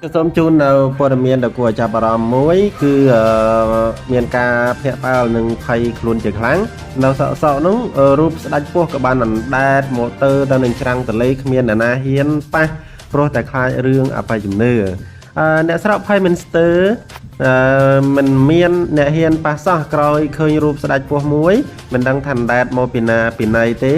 ក៏សូមជូននៅព័ត៌មានដ៏គួរឲ្យចាប់អារម្មណ៍មួយគឺអឺមានការភ្ញាក់ផ្អើលនិងភ័យខ្លួនជាខ្លាំងនៅសក់សក់នោះអឺរូបស្ដេចពស់ក៏បានអណ្ដែតមកទៅទៅនឹងច្រាំងទលេគ្មានអ្នកណាហ៊ានប៉ះព្រោះតែខ្លាចរឿងអបិយជំនឿអឺអ្នកស្រុកភ័យមិនស្ទើអឺមិនមានអ្នកហ៊ានប៉ះសោះក្រោយឃើញរូបស្ដេចពស់មួយមិនដឹងថាអណ្ដែតមកពីណាពីណីទេ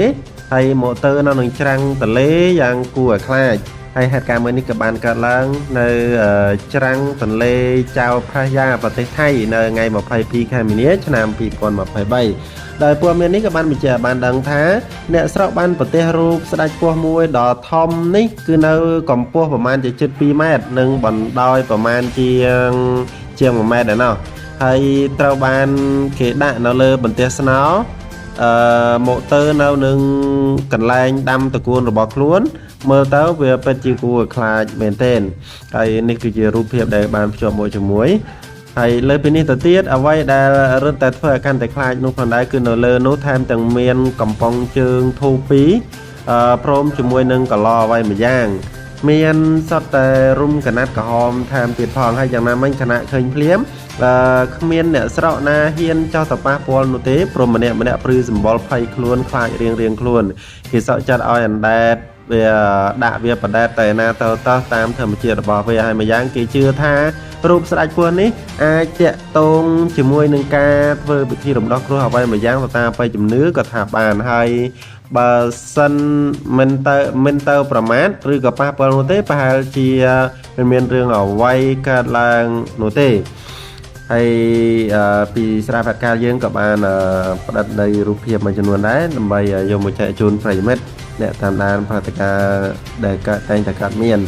ហើយមកទៅនៅនឹងច្រាំងទលេយ៉ាងគួរឲ្យខ្លាច ហើយហេតុការណ៍មួយនេះក៏បានកើតឡើងនៅអឺច្រាំងទន្លេចៅប្រាយ៉ាប្រទេសថៃនៅថ្ងៃ22ខែមីនាឆ្នាំ2023ដោយព័ត៌មាននេះក៏បានបញ្ជាក់បានដឹងថាអ្នកស្រុកបានប្រទះរូបស្ដេចពស់មួយដ៏ធំនេះគឺនៅកម្ពស់ប្រមាណជាជិត2ម៉ែត្រនិងបណ្ដោយប្រមាណជាងជាង1ម៉ែត្រឯណោះហើយត្រូវបានគេដាក់នៅលើបន្ទះស្នោអឺមកទៅនៅនឹងកន្លែងដាំតកួនរបស់ខ្លួន មើលទៅវាពិតជាគួរឲ្យខ្លាចមែនទែនហើយនេះគឺជារូបភាពដែលបានភ្ជាប់មកជាមួយហើយលើពីនេះទៅទៀតអ្វីដែលរឹតតែធ្វើឲ្យកាន់តែខ្លាចនោះផងដែរគឺនៅលើនោះថែមទាំងមានកំប៉ុងជើងធូបពីរអឺព្រមជាមួយនឹងកឡអ្វីមួយយ៉ាង មានសុទ្ធតែរុំកណាត់ក្រហមថែមទៀតផងហើយយ៉ាងណាមិញខណៈឃើញភ្លាមអឺគ្មានអ្នកស្រុកណាហ៊ានចោះទៅប៉ះពាល់នោះទេព្រោះម្នាក់ម្នាក់ព្រឺសម្បុរភ័យខ្លួនខ្លាចរៀងរៀងខ្លួនគេសក់ចាត់ឲ្យអណ្ដែតវាដាក់វាបដែតតែណាទៅតោះតាមធម្មជាតិរបស់វាហើយម្យ៉ាងគេជឿថារូបស្ដេចពស់នេះអាចតាក់ទងជាមួយនឹងការធ្វើពិធីរំដោះគ្រោះអ្វីមួយយ៉ាងទៅតាមបៃជំនឿក៏ថាបានហើយបើសិនមិនទៅមិនទៅប្រមាថឬក៏ប៉ះពាល់នោះទេប្រហែលជាមិនមានរឿងអ្វីកើតឡើងនោះទេហើយអឺពីស្រាបកាលយើងក៏បានអឺផ្ដិតនៃរូបភាពមួយចំនួនដែរដើម្បីយកមកចែកជូនប្រិយមិត្តអ្នកតាមដានព្រឹត្តិការណ៍ដែលកើតតែងតែកើតមាន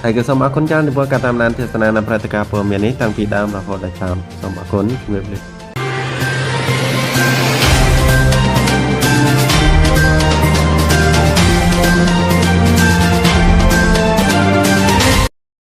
ហើយក៏សូមអរគុណច្រើនចំពោះការតាមដានទស្សនានៅព្រឹត្តិការណ៍ព័ត៌មាននេះតាំងពីដើមរហូតដល់ចប់សូមអរគុណជំរាបលា។